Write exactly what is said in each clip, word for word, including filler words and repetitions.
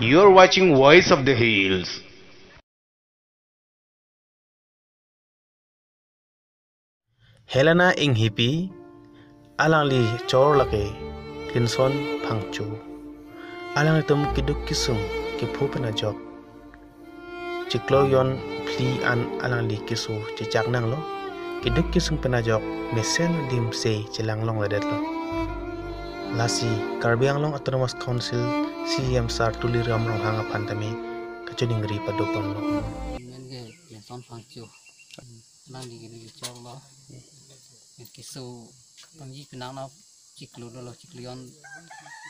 You're watching Voice of the Hills. Helena Enghipi, alangli chor lake Klinson Phangcho. Alanglitum keduk kesung kepho pen ajok chiklo jon phli an alangli keso chechak nanglo. Keduk kesung pen ajok mesen adim se chelang longledetlo. Lasi Karbi Anglong Autonomous Council C E M Sar Tuliram Ronghang aphan tame kachiningri padoponlo. Amen ke Klinson Phangcho. Nang di gini chok lo. Keso kapangji penang na chiklo dolo, chiklo jon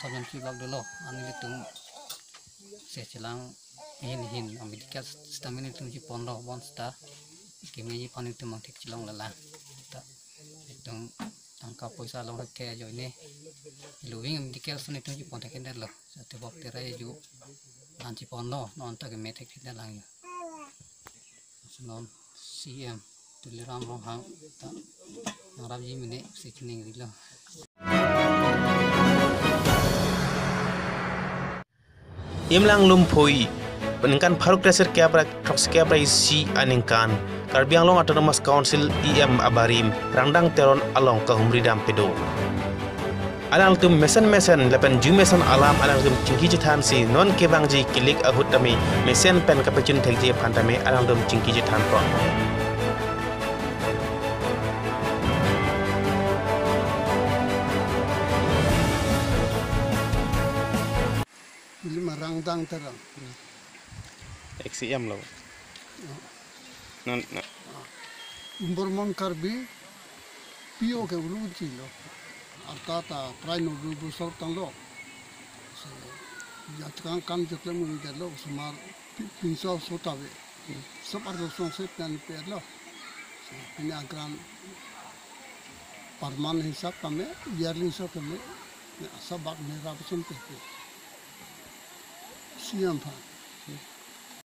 thousand chilak dolo. Anke ilitum se chelang hin hin a-medical sita mene ilitum cheponlo, bonsita kemeji aphan ilitum mangthek chelong lala. Ta ilitum tangka poisa long thekthe ajoine, ilitum a-medical sita ilitum chepon thekthedetlo. Sa tebok terai aju an cheponlo, non ta keme thekthedet lang aju. Non C E M Tuliram Ronghang ta nangrapji mene si chiningrilo. Imlang Lumphoi, peningkan pharo kresirkep ra throksi kep ra isi aningkan, Karbi Anglong Autonomous Council E M abarim Rangdang Teron along kahumri dam pedo. Alangtum mesen mesen lapen ju mesen alam alangtum chingki chethan si non kevangji kilik ahut tame mesen pen kapachun thekji aphan tame alangtum chingki chethan pon. Ili ma Rangdang Teron. Ex C E M lo. Non, non. Umbormon Karbi P O ke ulu chilo. Arta ta prai no bu bu sor tanglo. So, ya tukang kam jeklem ngi jalo sumar pi-, pinso so ta ve. Sob arlo song se tan pe lo. So, pini a-grant per month hisab kame, yearly hisab kame, ya, sabak me rap sum te pe. C E M aphan.